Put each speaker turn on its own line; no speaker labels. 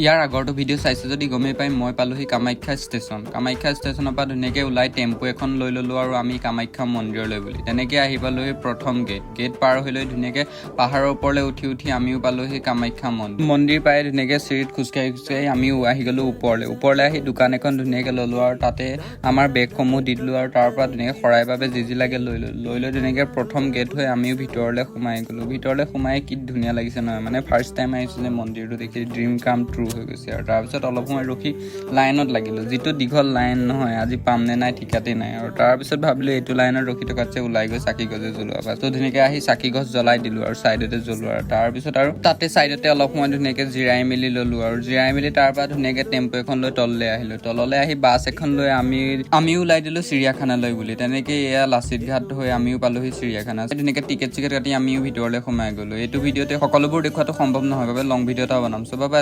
ইয়াৰ আগৰটো ভিডিঅ' চাইছে যদি গমেই পাই, মই পালোহি কামাখ্যা ষ্টেচন। কামাখ্যা ষ্টেচনৰ পৰা ধুনীয়াকৈ ওলাই টেম্পু এখন লৈ ল'লোঁ আৰু আমি কামাখ্যা মন্দিৰলৈ বুলি তেনেকৈ আহি পালোহি প্ৰথম গেট। গেট পাৰ হৈ লৈ ধুনীয়াকৈ পাহাৰৰ ওপৰলৈ উঠি উঠি আমিও পালোহি কামাখ্যা মন্দিৰ। মন্দিৰ পাই ধুনীয়াকৈ চিৰিত খোজকাঢ়ি খোজকাঢ়ি আমিও আহি গ'লোঁ ওপৰলৈ। ওপৰলৈ আহি দোকান এখন ধুনীয়াকৈ ল'লোঁ আৰু তাতে আমাৰ বেগসমূহ দি দিলোঁ আৰু তাৰ পৰা ধুনীয়াকৈ শৰাইৰ বাবে যি যি লাগে লৈ ল'লোঁ। লৈ লৈ ধুনীয়াকৈ প্ৰথম গেট হৈ আমিও ভিতৰলৈ সোমাই গ'লোঁ। ভিতৰলৈ সোমাই কি ধুনীয়া লাগিছে নহয়! মানে ফাৰ্ষ্ট টাইম আহিছোঁ যে, মন্দিৰটো দেখি ড্ৰিম কাম ট্ৰু হৈ গৈছে। আৰু তাৰপিছত অলপ সময় ৰখি লাইনত লাগিলোঁ। যিটো দীঘল লাইন নহয়, আজি পাম নে নাই ঠিকাতেই নাই। আৰু তাৰপিছত ভাবিলোঁ, এইটো লাইনত ৰখি থকাতকৈ ওলাই গৈ চাকি গছে জ্বলোৱা ভাল। ত' ধুনীয়াকৈ আহি চাকি গছ জ্বলাই দিলোঁ আৰু ছাইডতে জ্বলোৱা। আৰু তাৰপিছত আৰু তাতে ছাইডতে অলপ সময় ধুনীয়াকৈ জিৰাই মেলি ল'লোঁ। আৰু জিৰাই মেলি তাৰ পৰা ধুনীয়াকৈ টেম্পু এখন লৈ তললৈ আহিলোঁ। তললৈ আহি বাছ এখন লৈ আমিও ওলাই দিলোঁ চিৰিয়াখানালৈ বুলি। তেনেকৈ এয়া লাচিত ঘাট হৈ আমিও পালোহি চিৰিয়াখানা। ধুনীয়াকৈ টিকেট চিকেট কাটি আমিও ভিতৰলৈ সোমাই গ'লোঁ। এইটো ভিডিঅ'তে সকলোবোৰ দেখুৱাটো সম্ভৱ নহয় বাবে লং ভিডিঅ' এটা বনাম। চ' বাবা।